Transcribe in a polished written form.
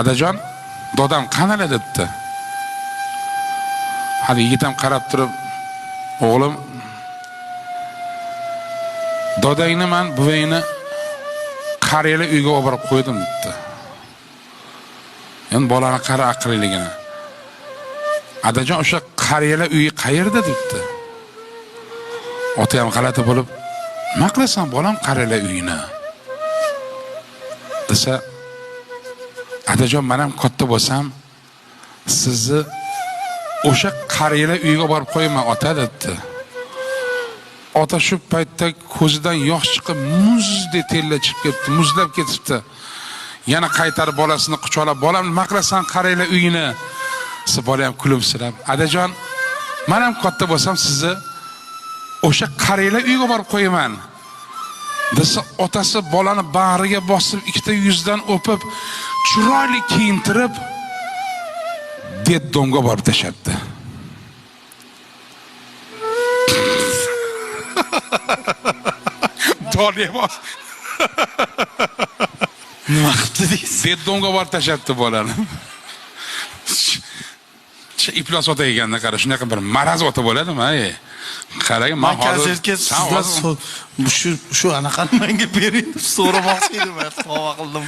Adajon, dodam qanalar debdi. Hali yigit ham qarab turib, o'g'lim, dodangni man buvangni qariyalar uyiga olib borib qo'ydim debdi. Endi bolani qara aqlliligini. Adajon, o'sha qariyalar uyi qayerda debdi. Ota ham g'alati bo'lib, nima qilasan bolam qariyalar uyini? Desa, adajon, men ham katta bo'lsam, sizni o'sha qariyalar uyiga borib qo'yaman ota debdi. Ota shu paytda ko'zidan yosh chiqib, muzdek tella chiqib ketdi, muzlab ketibdi. Yana qaytarib bolasini quchoqlab, bolam nima qilasan qariyalar uyini? Desa, bola ham kulimsirab, adajon, men ham katta bo'lsam sizni o'sha qariyalar uyiga borib qo'yaman. Desa, otasi bolani bag'riga bosib, ikkita yuzidan o'pib, chiroyli kiyintirib, детдом ga borib tashlabdi. Doniya bos. Nima qilibdi deysiz? Детдом ga borib tashlabdi bolani. Iflos ota ekanda qara, shunaqa bir maraz ota bo'ladimi, ey? Qarang, Man konsertga san sizdan hozir shu anaqani menga bering deb so'ramoqchi edim, tavba qildim.